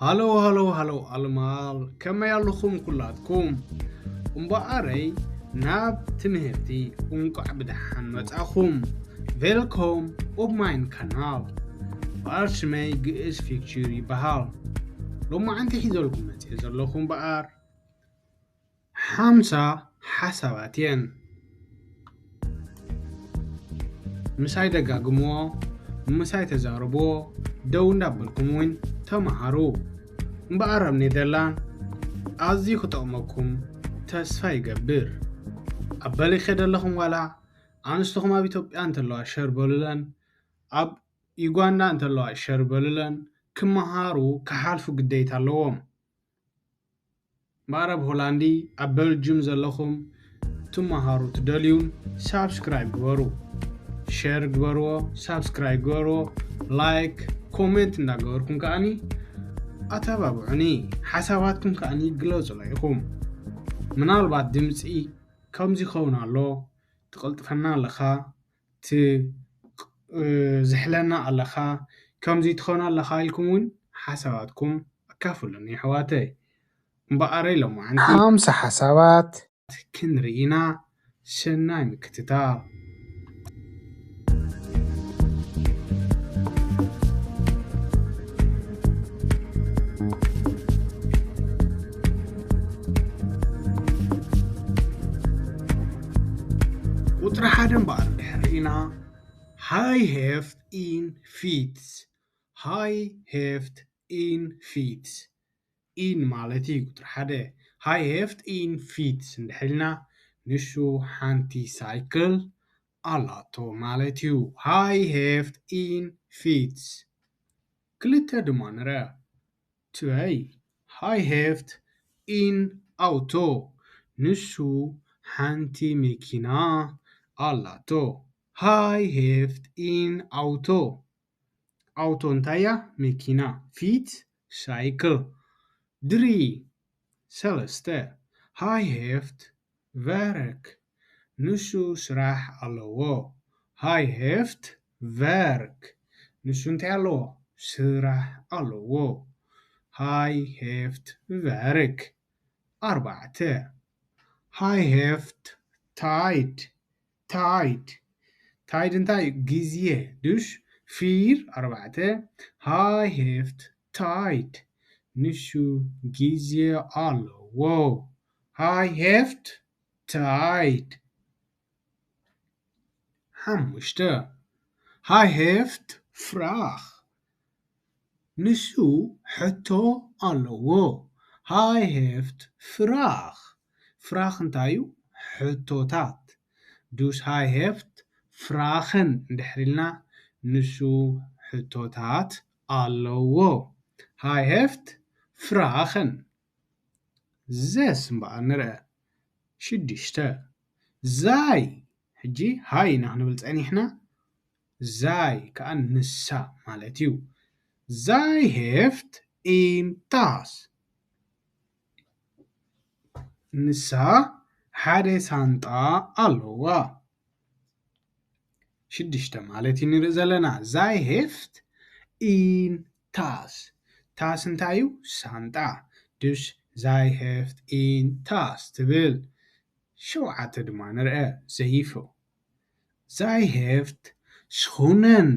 ሃሎ ሃሎ ሃሎ ኣልማል፣ ከመይ ኣለኹም ኩላትኩም? እምበኣረይ ናብ ትምህርቲ እንቋዕ ብደሓን መጻኹም። ቬልኮም ኦብ ማይን ካናል። በኣር ሽመይ ግእዝ ፊክቸር ይበሃል። ሎማዓንቲ ሒዘልኩም መጽየ ዘለኹ እምበኣር ሓምሳ ሓሳባት እየን። ምሳይ ደጋግምዎ፣ ምሳይ ተዛረብዎ፣ ደው እንዳበልኩም እውን ተመሃሩ። እምበኣር ኣብ ኔደርላንድ ኣዝዩ ክጠቕመኩም ተስፋ ይገብር። ኣብ በሊኸ ደለኹም ዋላ ኣንስትኹም ኣብ ኢትዮጵያ እንተለዋ ሸር በሉለን፣ ኣብ ዩጋንዳ እንተለዋ ሸር በሉለን፣ ክመሃሩ ክሓልፉ ግዴታ ኣለዎም። እምበኣር ኣብ ሆላንዲ፣ ኣብ በልጅም ዘለኹም ትመሃሩ ትደልዩን ሳብስክራይብ ግበሩ፣ ሸር ግበርዎ፣ ሳብስክራይብ ግበርዎ፣ ላይክ፣ ኮሜንት እንዳገበርኩም ከኣኒ ኣተባብዑኒ። ሓሳባትኩም ከኣኒ ግለጹለይ ኢኹም። ምናልባት ድምጺ ከምዚ ይኸውን ኣሎ፣ ትቕልጥፈና ኣለኻ፣ ት-፣ እ፣ ዝሕለና ኣለኻ፣ ከምዚ ትኾን ኣለኻ ኢልኩም እውን ሓሳባትኩም ኣካፍሉኒ ኣሕዋተይ። እምበኣረይ ሎማዓንቲ ሓምሳ ሓሳባት ክንርኢ ኢና። ሰናይ ምክትታል። ቁጽሪ ሓደ እምበኣር እንድሕር ርኢና፣ ሃይ ሄፍት ኢን ፊትስ። ሃይ ሄፍት ኢን ፊትስ። ኢን ማለት እዩ ቁጽሪ ሓደ። ሃይ ሄፍት ኢን ፊትስ እንድሕር ኢልና፣ ንሱ ሓንቲ ሳይክል ኣላቶ ማለት እዩ። ሃይ ሄፍት ኢን ፊትስ። ክልተ ድማ ንርአ። ትበይ፣ ሃይ ሄፍት ኢን ኣውቶ። ንሱ ሓንቲ መኪና ኣላቶ። ሃይ ሄፍት ኢን ኣውቶ። ኣውቶ እንታይ እያ? መኪና። ፊት፣ ሳይክል። ድሪ፣ ሰለስተ። ሃይ ሄፍት ቨርክ። ንሱ ስራሕ ኣለዎ። ሃይ ሄፍት ቨርክ። ንሱ እንታይ ኣለዎ? ስራሕ ኣለዎ። ሃይ ሄፍት ቨርክ። ኣርባዕተ። ሃይ ሄፍት ታይድ። ታይድ። ታይድ እንታይ እዩ? ግዜ። ድሽ ፊር ኣርባዕተ። ሃይ ሄፍት ታይድ። ንሱ ግዜ ኣለዎ። ሃይ ሄፍት ታይድ። ሓሙሽተ። ሃይ ሄፍት ፍራኽ። ንሱ ሕቶ ኣለዎ። ሃይ ሄፍት ፍራኽ። ፍራኽ እንታይ እዩ? ሕቶታት። ዱስ ሃይ ሄፍት ፍራኽን እንድሕር ኢልና፣ ንሱ ሕቶታት ኣለዎ። ሃይ ሄፍት ፍራኽን። ዘስ እምበኣር ንርአ። ሽዱሽተ። ዛይ። ሕጂ ሃይ ኢና ክንብል ጸኒሕና። ዛይ ከኣ ንሳ ማለት እዩ። ዛይ ሄፍት ኢን ታስ። ንሳ ሓደ ሳንጣ ኣለዋ። ሽዱሽተ ማለት እዩ ንርኢ ዘለና። ዛይ ሄፍት ኢን ታስ። ታስ እንታይ እዩ? ሳንጣ። ድሽ ዛይ ሄፍት ኢን ታስ ትብል። ሸውዓተ ድማ ንርአ። ዘይፎ። ዛይ ሄፍት ሽኹነን።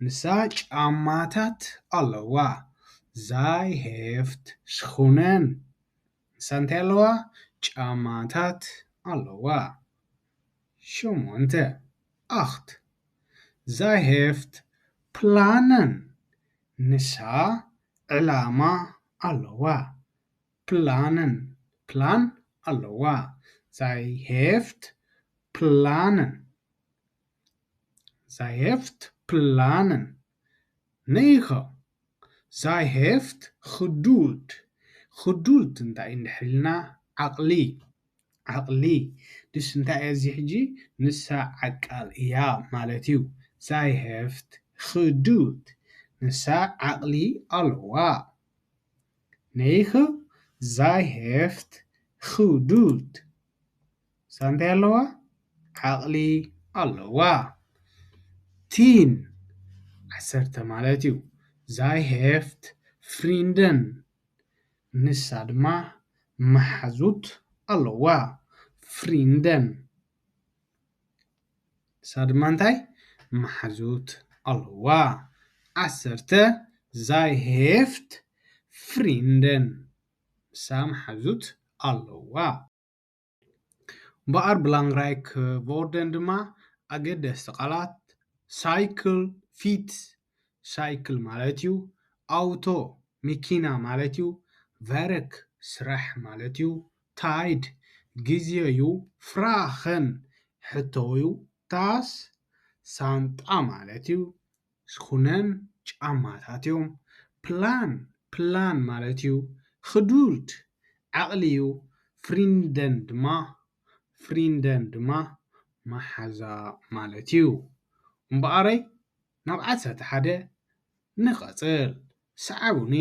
ንሳ ጫማታት ኣለዋ። ዛይ ሄፍት ሽኹነን። ንሳ እንታይ ኣለዋ? ጫማታት ኣለዋ። ሸሞንተ። ኣኽት። ዛይ ሄፍት ፕላነን። ንሳ ዕላማ ኣለዋ። ፕላነን። ፕላን ኣለዋ። ዛይ ሄፍት ፕላነን። ዛይ ሄፍት ፕላነን። ነይኸ። ዛይ ሄፍት ኽዱልት። ኽዱልት እንታይ እንድሕር ኢልና፣ ዓቕሊ። ዓቕሊ። ድስ እንታይ እያ እዚ ሕጂ? ንሳ ዓቃል እያ ማለት እዩ። ዛይ ሄፍት ኽዱልት። ንሳ ዓቕሊ ኣለዋ። ነይኸ። ዛይ ሄፍት ኽዱልት። እሳ እንታይ ኣለዋ? ዓቕሊ ኣለዋ። ቲን፣ ዓሰርተ ማለት እዩ። ዛይ ሄፍት Vrienden. ንሳ ድማ መሓዙት ኣለዋ። Vrienden። ንሳ ድማ እንታይ? መሓዙት ኣለዋ። ዓሰርተ። Zij heeft vrienden. ንሳ መሓዙት ኣለዋ። እምበኣር belangrijke woorden ድማ ኣገደስቲ ቃላት ሳይክል፣ ፊት፣ ሳይክል ማለት እዩ። ኣውቶ፣ መኪና ማለት እዩ። Werk፣ ስራሕ ማለት እዩ። Tijd፣ ግዜ እዩ። Vragen፣ ሕቶ እዩ። Tas፣ ሳንጣ ማለት እዩ። Schoenen፣ ጫማታት እዮም። Plan፣ ፕላን ማለት እዩ። Geduld፣ ዓቕሊ እዩ። Vrienden ድማ፣ Vrienden ድማ መሓዛ ማለት እዩ። እምበኣረይ ናብ ዓሰርተ ሓደ ንቐጽል። ሰዓቡኒ።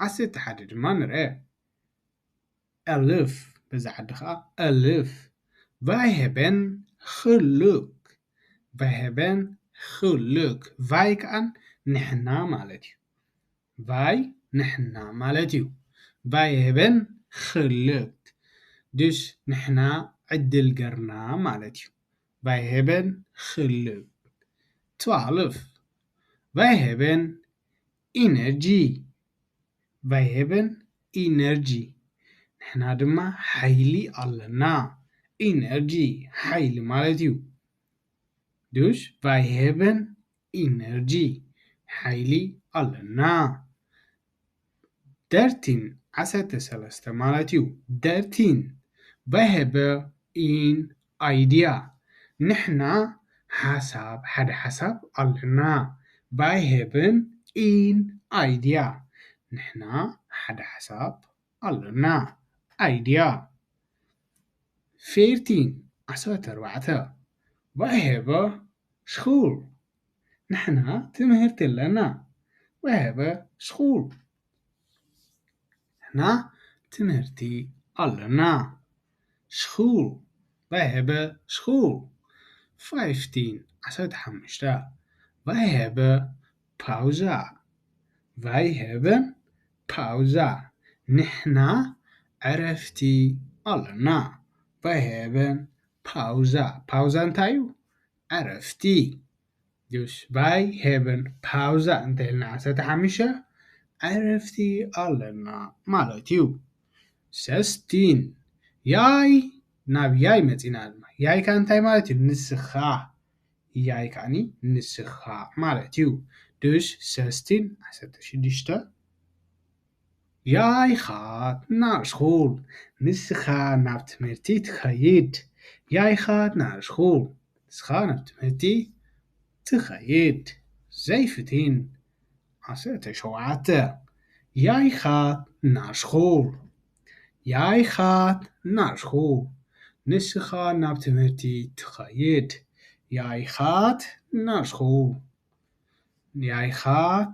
ዓሰርተ ሓደ ድማ ንርአ። Elf፣ በዛ ዓዲ ኸዓ elf። Wij hebben geluk። Wij hebben geluk። Wij ከዓ ንሕና ማለት እዩ። Wij ንሕና ማለት እዩ። Wij hebben geluk። Dus ንሕና ዕድል ገርና ማለት እዩ። Wij hebben geluk። Twaalf. Wij hebben energie. Wij hebben energie. ንሕና ድማ ሓይሊ ኣለና። Energie፣ ሓይሊ ማለት እዩ። Dus wij hebben energie. ሓይሊ ኣለና። Dertien፣ ዓሰርተ ሰለስተ ማለት እዩ። Dertien። Wij hebben een idea. ንሕና ሓሳብ፣ ሓደ ሓሳብ ኣለና። Wij hebben een idea. ንሕና ሓደ ሓሳብ ኣለና። Idea። Veertien፣ ዓሰርተ ኣርባዕተ። Wij hebben school. ንሕና ትምህርቲ ኣለና። Wij hebben school. ንሕና ትምህርቲ ኣለና። School. Wij hebben school. Vijftien. ዓሰርተ ሓሙሽተ. Wij hebben pauze. Wij hebben pauze. ንሕና ዕረፍቲ ኣለና። Wij hebben pauze. Pauze እንታይ እዩ? ዕረፍቲ። Dus wij hebben pauze እንተ ኢልና ዓሰርተ ሓሙሽተ ዕረፍቲ ኣለና ማለት እዩ። Zestien. Jij፣ ናብ jij መፂና ድማ። Jij ከዓ እንታይ ማለት እዩ? ንስኻ። Jij ከዓኒ ንስኻ ማለት እዩ። Dus zestien፣ ዓሰርተ ሽዱሽተ. Jij gaat naar school. ንስኻ ናብ ትምህርቲ ትኸይድ። Jij gaat naar school. ንስኻ ናብ ትምህርቲ ትኸይድ። Zeventien. ዓሰርተ ሸውዓተ. Jij gaat naar school. Jij gaat naar school. ንስኻ ናብ ትምህርቲ ትኸይድ። Jij gaat naar school. Jij gaat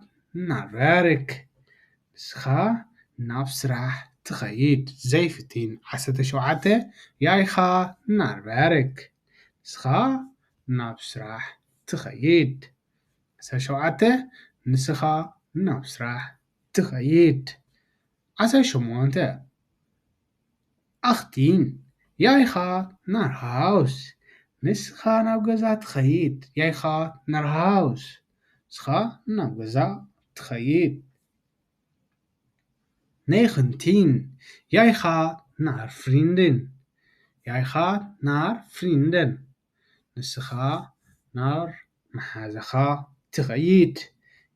naar werk. ንስኻ ናብ ስራሕ ትኸይድ። Zeventien. ዓሰርተ ሸውዓተ. Jij gaat naar werk. ንስኻ ናብ ስራሕ ትኸይድ። ዓሰርተ ሸውዓተ። ንስኻ ናብ ስራሕ ትኸይድ። ዓሰርተ ሸሞንተ. Achttien. Jij gaat naar huis. ንስኻ ናብ ገዛ ትኸይድ። Jij gaat naar huis. ንስኻ ናብ ገዛ ትኸይድ። Negentien. Jij gaat naar vrienden. Jij gaat naar vrienden. ንስኻ ናብ መሓዛኻ ትኸይድ።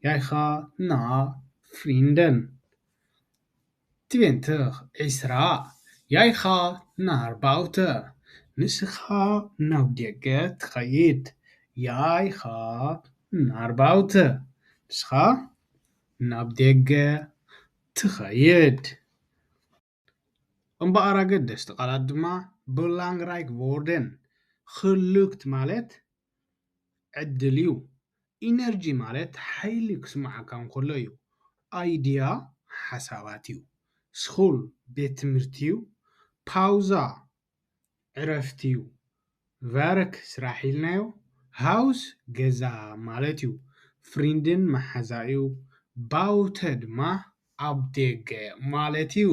Jij gaat naar vrienden. Twintig. ዒስራ. Jij gaat naar buiten. ንስኻ ናብ ደገ ትኸይድ። Jij gaat naar buiten. ንስኻ ናብ ደገ ትኸይድ። እምበኣር ኣገደስቲ ቃላት ድማ belangrijke woorden፣ Geluk ማለት ዕድል እዩ። Energy ማለት ሓይሊ ክስምዓካ እንከሎ እዩ። Idea ሓሳባት እዩ። School ቤት ትምህርቲ እዩ። Pauze ዕረፍቲ እዩ። Werk ስራሕ ኢልናዮ። Huis ገዛ ማለት እዩ። Vrienden መሓዛ እዩ። Buiten ድማ ኣብ ደገ ማለት እዩ።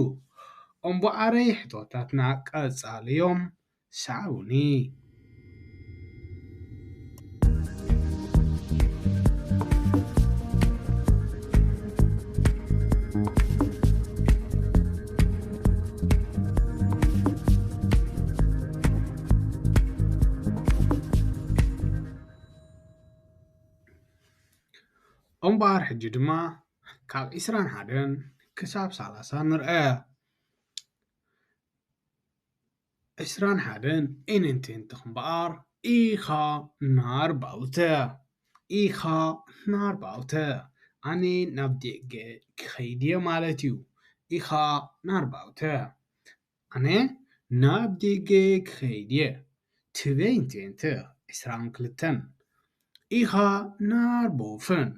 እምበኣረይ ሕቶታትና ቀጻሊ እዮም። ሰዓቡኒ። እምበኣር ሕጂ ድማ ካብ ዕስራን ሓደን ክሳብ ሰላሳ ንርአ። ዕስራን ሓደን eenentwintig እምበኣር፣ ich ga naar buiten። Ich ga naar buiten። ኣነ ናብ ደገ ክኸይድ እየ ማለት እዩ። Ich ga naar buiten። ኣነ ናብ ደገ ክኸይድ እየ። Tweeëntwintig፣ ዕስራን ክልተን። Ich ga naar boven።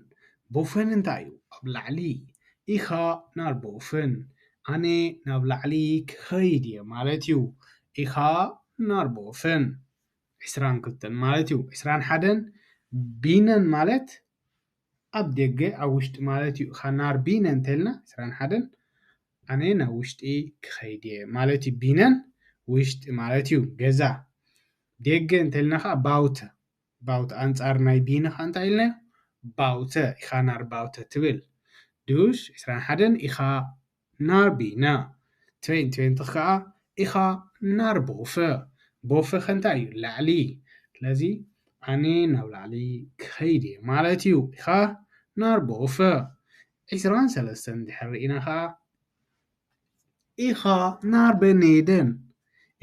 Boven እንታይ እዩ? ኣብ ላዕሊ። Ich ga naar boven። ኣነ ናብ ላዕሊ ክኸይድ እየ ማለት እዩ። Ich ga naar boven። ዕስራን ክልተን ማለት እዩ። ዕስራን ሓደን፣ binnen ማለት ኣብ ደገ፣ ኣብ ውሽጢ ማለት እዩ። Ich ga naar binnen እንተልና፣ ዕስራን ሓደን፣ ኣነ ናብ ውሽጢ ክኸይድ እየ ማለት እዩ። Binnen ውሽጢ ማለት እዩ፣ ገዛ። ደገ እንተልና ኸዓ buiten። Buiten ኣንጻር ናይ binnen ኸዓ እንታይ ኢልና? Buiten፣ ich ga naar buiten ትብል። Dus ዕስራን ሓደን፣ ich ga naar binnen። Tweeëntwintig ከኣ፣ ich ga naar boven። Boven ከ እንታይ እዩ? ላዕሊ። ስለዚ ኣነ ናብ ላዕሊ ክኸይድ እየ ማለት እዩ። Ich ga naar boven። ዕስራን ሰለስተን እንድሕር ርኢና ኸኣ፣ ich ga naar beneden።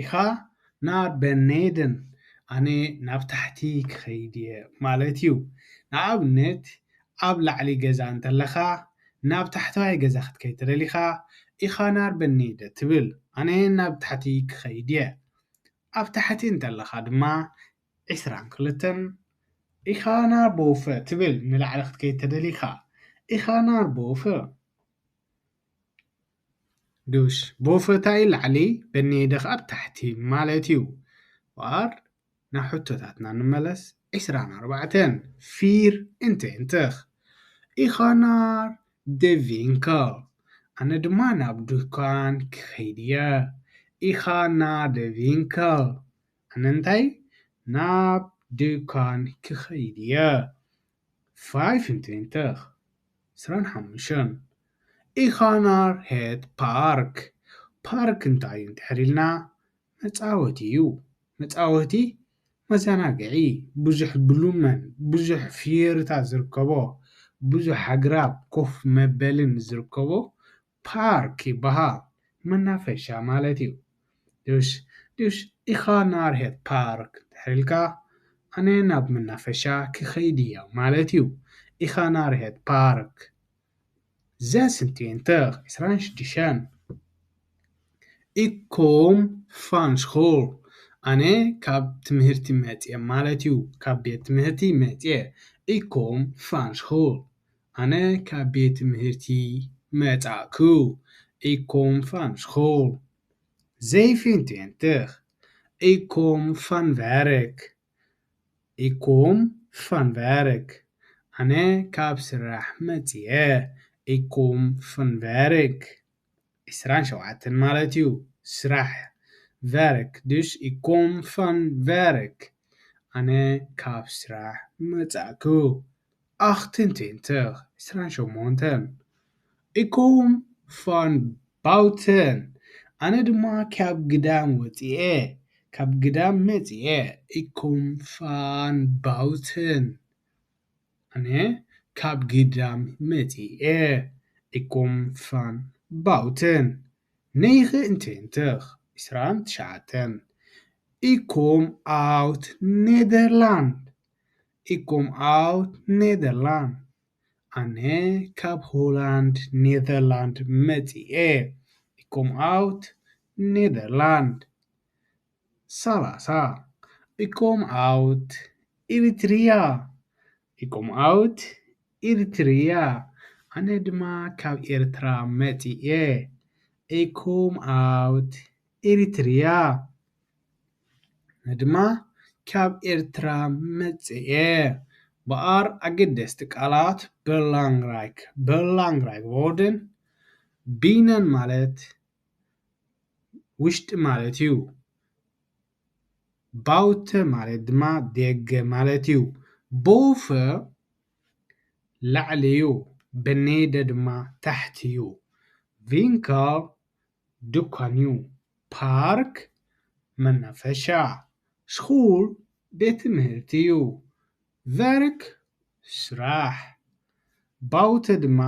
Ich ga naar beneden። ኣነ ናብ ታሕቲ ክኸይድ እየ ማለት እዩ። ንኣብነት፣ ኣብ ላዕሊ ገዛ እንተለኻ፣ ናብ ታሕተዋይ ገዛ ክትከይድ ተደሊኻ፣ ich ga naar beneden ትብል። ኣነ ናብ ታሕቲ ክኸይድ እየ። ኣብ ታሕቲ እንተለኻ ድማ፣ ዕስራን ክልተን፣ ich ga naar boven ትብል፣ ንላዕሊ ክትከይድ ተደሊኻ። Ich ga naar boven። Dus boven እንታይ እዩ? ላዕሊ፣ beneden ከኣ ኣብ ታሕቲ ማለት እዩ። እምበኣር ናብ ሕቶታትና ንመለስ። ዕስራን ኣርባዕተን፣ vierentwintig። Ich ga naar de winkel። ኣነ ድማ ናብ ድኳን ክኸይድ እየ። Ich ga naar de winkel። ኣነ እንታይ? ናብ ድኳን ክኸይድ እየ። Vijfentwintig። ዕስራን ሓሙሽተን። Ich ga naar het park። ፓርክ እንታይ እዩ እንድሕር ኢልና፣ መጻወቲ እዩ። መጻወቲ፣ መዘናግዒ፣ ብዙሕ ብሉመን፣ ብዙሕ ፍየርታ ዝርከቦ፣ ብዙሕ ኣግራብ ኮፍ መበልን ዝርከቦ ፓርክ ይበሃል። መናፈሻ ማለት እዩ። Dus፣ dus ich ga naar het park እንድሕር ኢልካ፣ ኣነ ናብ መናፈሻ ክኸይድ እየ ማለት እዩ። Ich ga naar het park። Zesentwintig፣ ዕስራን ሽዱሽተን። Ik kom van school። ኣነ ካብ ትምህርቲ መጽየ ማለት እዩ። ካብ ቤት ትምህርቲ መጽየ። Ik kom van school። ኣነ ካብ ቤት ትምህርቲ መጻእኩ። Ik kom van school። Zevenentwintig። Ik kom van werk. Ik kom van werk. ኣነ ካብ ስራሕ መጽየ። Ik kom van werk. ዕስራን ሸውዓተን ማለት እዩ። ስራሕ፣ werk። Dus ik kom van werk። ኣነ ካብ ስራሕ መጻእኩ። Achtentwintig፣ ዕስራን ሸሞንተን። Ik kom van buiten። ኣነ ድማ ካብ ግዳም ወጽየ፣ ካብ ግዳም መጽየ። Ik kom van buiten። ኣነ ካብ ግዳም መጽየ። Ik kom van buiten። Negenentwintig፣ ዕስራን ትሽዓተን። Ik kom uit Nederland. Ik kom uit Nederland. ኣነ ካብ ሆላንድ፣ ኔዘርላንድ፣ መጽየ። Ik kom uit Nederland. ሰላሳ። Ich komme aus Eritrea. Ich komme aus Eritrea. ኣነ ድማ ካብ ኤርትራ መጺኤ። Ich komme aus Eritrea. ኣነ ድማ ካብ ኤርትራ መጺኤ። ብኣር ኣገደስቲ ቃላት፣ belangrijk፣ belangrijk woorden። Binnen ማለት ውሽጢ ማለት እዩ። Buiten ማለት ድማ ደገ ማለት እዩ። Boven ላዕሊ እዩ። Beneden ድማ ታሕቲ እዩ። Winkel ድኳን እዩ። Park መናፈሻ። School ቤት ትምህርቲ እዩ። Werk ስራሕ። Buiten ድማ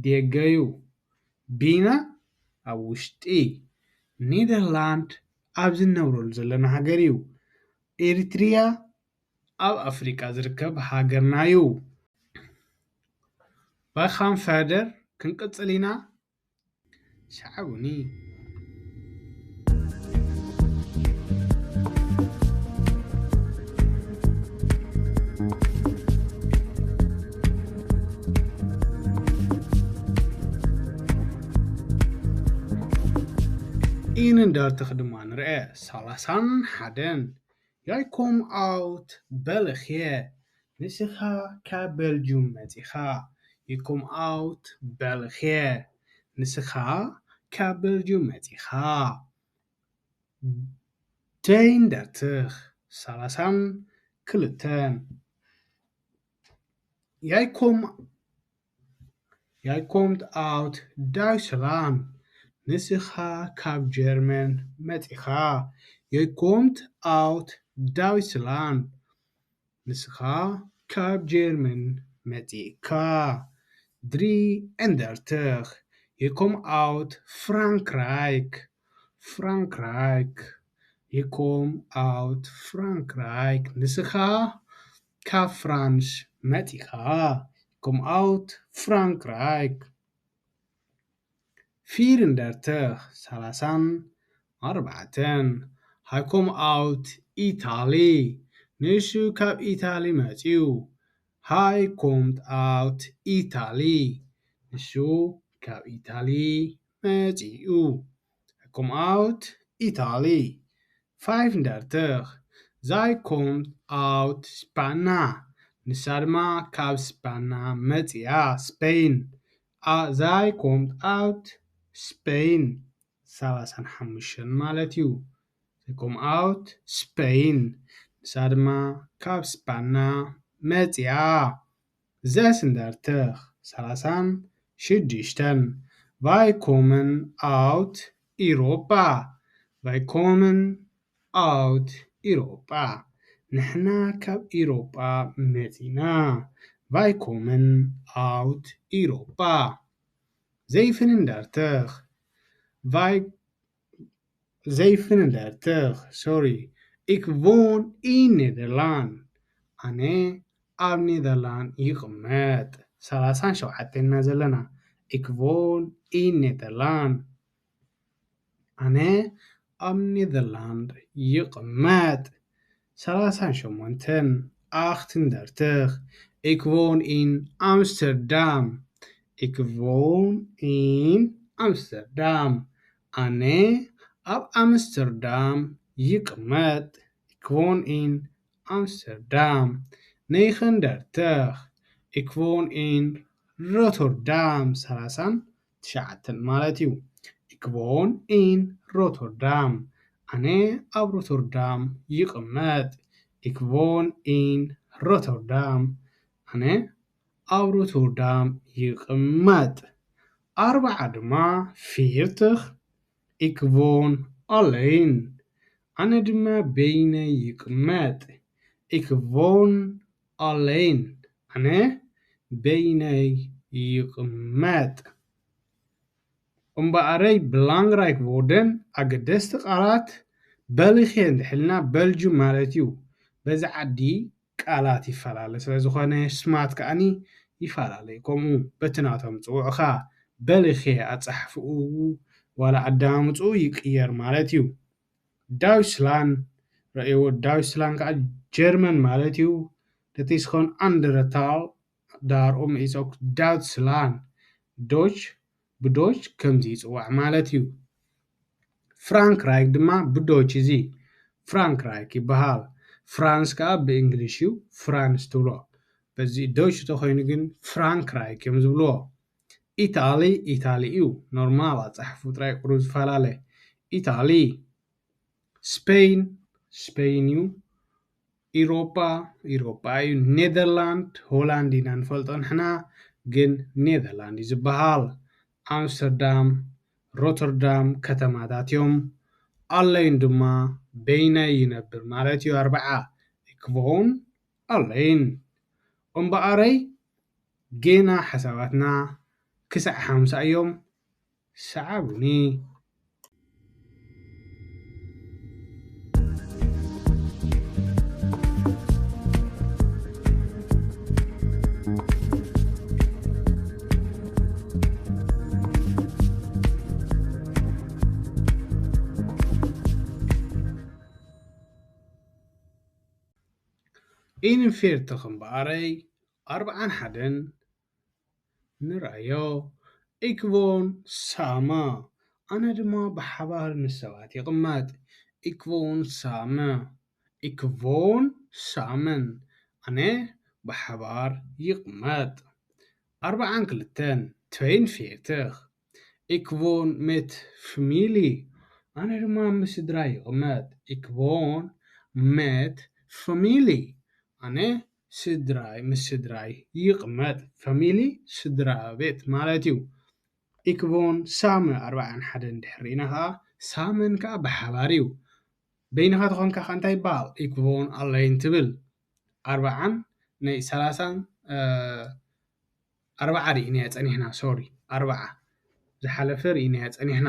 ደገ እዩ። Binnen ኣብ ውሽጢ። Nederland ኣብዚ እንነብረሉ ዘለና ሃገር እዩ። ኤሪትሪያ ኣብ ኣፍሪቃ ዝርከብ ሃገርና እዩ። Wij gaan verder፣ ክንቅጽል ኢና። ሰዓቡኒ። Eenendertig ድማ ንርአ። ሰላሳን ሓደን። Jij komt uit België። ንስኻ ካብ በልጁም መጺኻ። You come out België። ንስኻ ካብ በልጁም መጺኻ። Tweeëndertig፣ ሰላሳን ክልተን። Jij komt Jij komt uit Duitsland. ንስኻ ካብ ጀርመን መጺኻ። You come out Duitsland. ንስኻ ካብ ጀርመን መጺእካ። Drieëndertig. You come out Frankrijk. Frankrijk. You come out Frankrijk. ንስኻ ካብ ፍራንስ መጺኻ። You come out Frankrijk. Vieëndertig, ሰላሳን ኣርባዕተን. Hij komt uit Italië. ንሱ ካብ ኢታሊ መጺኡ። Hij komt uit Italië. ንሱ ካብ ኢታሊ መጺኡ። Hij komt uit Italië. Vijfendertig. Zij komt uit Spanje. ንሳ ድማ ካብ ስፓኛ መጺኣ፣ ስፔን። A-, zij komt uit Spanje. ሰላሳን ሓሙሽተን ማለት እዩ። Zij komt uit Spanje. ንሳ ድማ ካብ ስፓኛ መጺኣ። Zesendertig, ሰላሳን ሽዱሽተን. Wij komen uit Europa. Wij komen uit Europa. ንሕና ካብ ኢሮጳ መጺና። Wij komen uit Europa. Zevenendertig. Wij Zevenendertig, sorry. Ik woon in Nederland. ኣነ ኣብ ኔዘርላንድ ይቕመጥ። ሰላሳን ሸውዓተን ኢና ዘለና። Ik woon in Nederland. ኣነ ኣብ ኔዘርላንድ ይቕመጥ። ሰላሳን ሸሞንተን። Achtendertig. Ik woon in Amsterdam. Ik woon in Amsterdam. ኣነ ኣብ ኣምስተርዳም ይቕመጥ። Ik woon in Amsterdam. Negenendertig. Ik woon in Rotterdam. ሰላሳን ትሽዓተን ማለት እዩ። Ik woon in Rotterdam. ኣነ ኣብ ሮተርዳም ይቕመጥ። Ik woon in Rotterdam. ኣነ ኣብ ሮተርዳም ይቕመጥ። ኣርብዓ ድማ፣ ፊርትኽ። Ik woon alleen. ኣነ ድማ በይነይ ይቕመጥ። Ik woon alleen. ኣነ በይነይ ይቕመጥ። እምበኣረይ፣ belangrijk woorden፣ ኣገደስቲ ቃላት፣ België እንድሕልና በልጁም ማለት እዩ። በዚ ዓዲ ቃላት ይፈላለ ስለ ዝኾነ፣ ስማት ከኣኒ ይፈላለ። ከምኡ በቲ ናቶም ጽውዕኻ፣ België ኣጻሕፍኡ ዋላ ኣደማምጽኡ ይቅየር ማለት እዩ። Duitsland ረእይዎ፣ ዳይችላንድ ከዓ ጀርመን ማለት እዩ። Dat is gewoon andere taal, daarom is ook Duitsland Deutsch፣ ብዶች ከምዚ ይፅዋዕ ማለት እዩ። ፍራንክራይክ ድማ ብዶች እዚ ፍራንክራይክ ይበሃል። ፍራንስ ከዓ ብእንግሊሽ እዩ ፍራንስ ትብሎ። በዚ ዶች ተኮይኑ ግን ፍራንክራይክ እዮም ዝብልዎ። ኢታሊ ኢታሊ እዩ፣ ኖርማል ኣፃሕፉ ጥራይ ቁሩብ ዝፈላለ። ኢታሊ። ስፔን ስፔን እዩ። ኢሮጳ ኢሮጳ እዩ። ኔዘርላንድ ሆላንድ ኢና ንፈልጦ ንሕና፣ ግን ኔዘርላንድ እዩ ዝበሃል። ኣምስተርዳም፣ ሮተርዳም ከተማታት እዮም። ኣለይን ድማ በይነይ ይነብር ማለት እዩ። ኣርብዓ። Ik woon alleen። እምበኣረይ ጌና ሓሳባትና ክሳዕ ሓምሳ እዮም። ሰዓቡኒ። ኢንፌርትኽ እምበኣረይ ኣርብዓን ሓደን ንርኣዮ። Ik woon samen። ኣነ ድማ ብሓባር ምስ ሰባት ይቕመጥ። Ik woon samen። Ik woon samen። ኣነ ብሓባር ይቕመጥ። ኣርብዓን ክልተን። Tweeënveertig። Ik woon met familie። ኣነ ድማ ምስ ስድራይ ይቕመጥ። Ik woon met familie። ኣነ ስድራይ፣ ምስ ስድራይ ይቕመጥ። ፋሚሊ ስድራ ቤት ማለት እዩ። Ik woon samen ኣርብዓን ሓደን እንድሕር ርኢና ኸዓ፣ ሳመን ከኣ ብሓባር እዩ። በይንኻ ተኾንካ ከ እንታይ ይበሃል? Ik woon alleen ትብል። ኣርብዓን ናይ ሰላሳን፣ እ፣ ኣርብዓ ርኢናያ ጸኒሕና፣ ሶሪ፣ ኣርብዓ ዝሓለፈ ርኢናያ ጸኒሕና።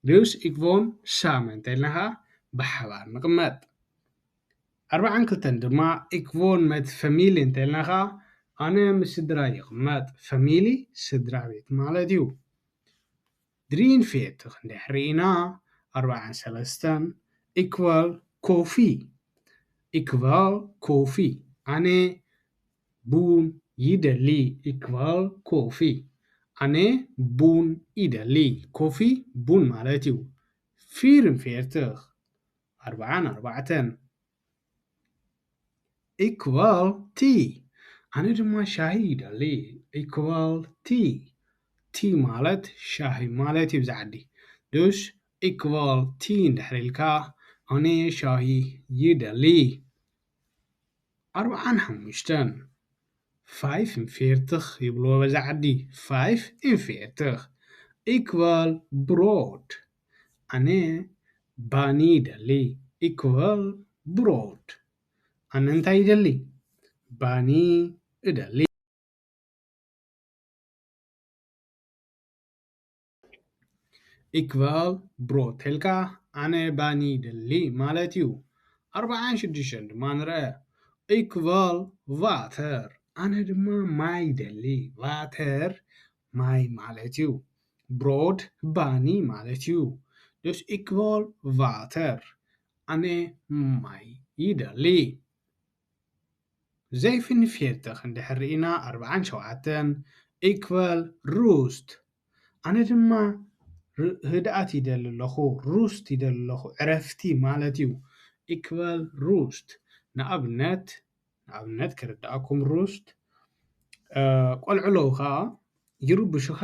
Dus ik woon samen እንተኢልና ኸዓ ብሓባር ንቕመጥ። ኣርብዓን ክልተን ድማ ik woon met familie እንተኢልና ኸዓ ኣነ ምስ ስድራይ ይቕመጥ። ፋሚሊ ስድራ ቤት ማለት እዩ። ድሪን ፌትኽ እንድሕር ርኢና ኣርብዓን ሰለስተን፣ ik wil koffie። Ik wil koffie። ኣነ ቡን ይደሊ። Ik wil koffie። ኣነ ቡን ይደሊ። ኮፊ ቡን ማለት እዩ። ፊርንፌርትኽ ኣርብዓን ኣርባዕተን፣ ik wil ቲ። ኣነ ድማ ሻሂ ይደሊ። Ik wil ቲ። ቲ ማለት ሻሂ ማለት እዩ ብዛ ዓዲ። Dus ik wil ቲ እንድሕር ኢልካ፣ ኣነ ሻሂ ይደሊ። ኣርብዓን ሓሙሽተን፣ ፋይፍ እንፌርትኽ ይብልዎ በዛ ዓዲ። ፋይፍ እንፌርትኽ። Ik wil brood። ኣነ ባኒ ይደሊ። Ik wil brood። ኣነ እንታይ ይደሊ? ባኒ እደሊ። Ik wil brood ተልካ ኣነ ባኒ ይደሊ ማለት እዩ። ኣርብዓን ሽዱሽተን ድማ ንርአ። Ik wil water። ኣነ ድማ ማይ ይደሊ። Water ማይ ማለት እዩ። Brood ባኒ ማለት እዩ። Dus ik wil water። ኣነ ማይ ይደሊ። Zevenenveertig እንድሕር ርኢና፣ ኣርብዓን ሸውዓተን፣ ik wil rust። ኣነ ድማ ር-፣ ህድኣት ይደሊ ኣለኹ፣ ሩስት ይደሊ ኣለኹ፣ ዕረፍቲ ማለት እዩ። Ik wil rust። ንኣብነት፣ ንኣብነት ከረድኣኩም፣ ሩስት፣ እ፣ ቆልዑ ኣለዉ ኸዓ ይርብሹኻ፣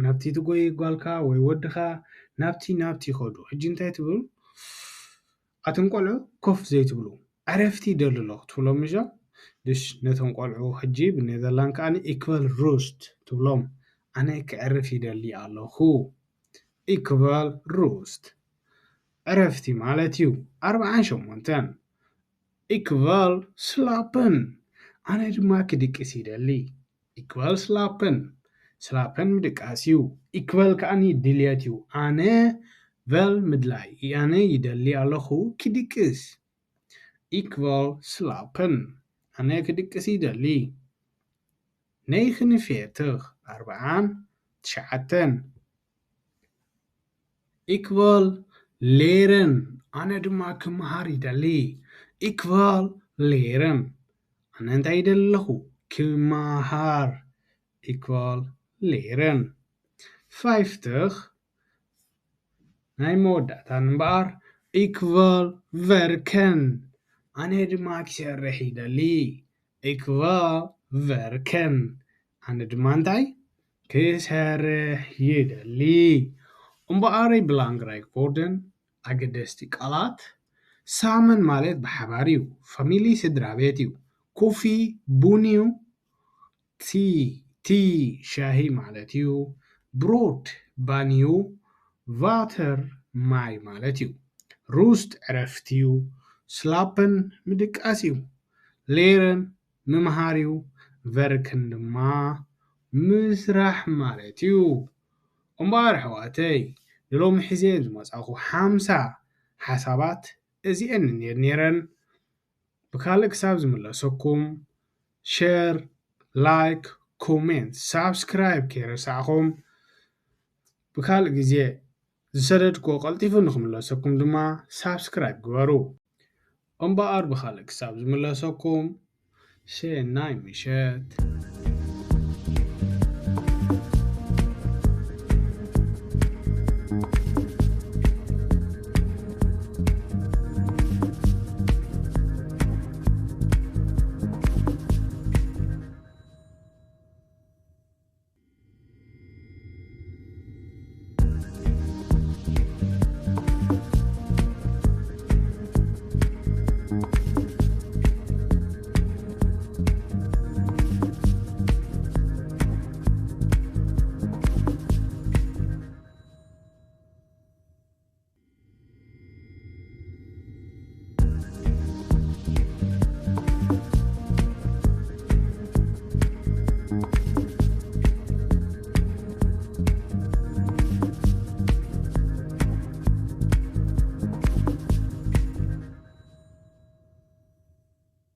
ናብቲ ትጎይ ጓልካ ወይ ወድኻ ናብቲ ናብቲ ይኸዱ። ሕጂ እንታይ ትብል? ኣቶም ቆልዑ ኮፍ ዘይትብሉ፣ ዕረፍቲ ይደሊ ኣለኹ ትብሎም፣ ምሽ? ድሽ ነቶም ቆልዑ ሕጂ ብኔዘርላንድ ከኣ ik wil rust ትብሎም፣ ኣነ ክዕርፍ ይደሊ ኣለኹ። Ik wil rust። ዕረፍቲ ማለት እዩ። ኣርብዓን ሸሞንተን፣ ik wil slapen። ኣነ ድማ ክድቅስ ይደሊ። Ik wil slapen። Slapen ምድቃስ እዩ። Ik wil ከኣኒ ድልየት እዩ። ኣነ፣ ቨል ምድላይ። ኣነ ይደሊ ኣለኹ ክድቅስ። Ik wil slapen። ኣነ ክድቅስ ይደሊ። Negenenveertig፣ ኣርብዓን ትሽዓተን። Ik wil leren። ኣነ ድማ ክመሃር ይደሊ። Ik wil leren. ኣነ እንታይ ይደሊ ኣለኹ? ክመሃር። Ik wil leren. Vyftig፣ ናይ መወዳእታን እምበኣር፣ ik wil werken። ኣነ ድማ ክሰርሕ ይደሊ። Ik wil werken። ኣነ ድማ እንታይ ክሰርሕ ይደሊ። እምበኣረይ፣ belangrijk woorden፣ ኣገደስቲ ቃላት። Samen ማለት ብሓባር እዩ። Familie ስድራ ቤት እዩ። Koffie ቡን እዩ። Thee፣ tea ሻሂ ማለት እዩ። Brood ባኒ እዩ። Water ማይ ማለት እዩ። Rust ዕረፍቲ እዩ። Slapen ምድቃስ እዩ። Leren ምምሃር እዩ። Werken ድማ ምስራሕ ማለት እዩ። እምበኣር ኣሕዋተይ፣ ንሎሚ ሒዘየን ዝመጻኹ ሓምሳ ሓሳባት እዚኤን እየን ነይረን። ብካልእ ክሳብ ዝምለሰኩም፣ share፣ like፣ comment፣ subscribe ከይረሳዕኹም፣ ብካልእ ግዜ ዝሰደድክዎ ቀልጢፉ ንክምለሰኩም ድማ subscribe ግበሩ። እምበኣር ብካልእ ክሳብ ዝምለሰኩም፣ ሰናይ ምሸት።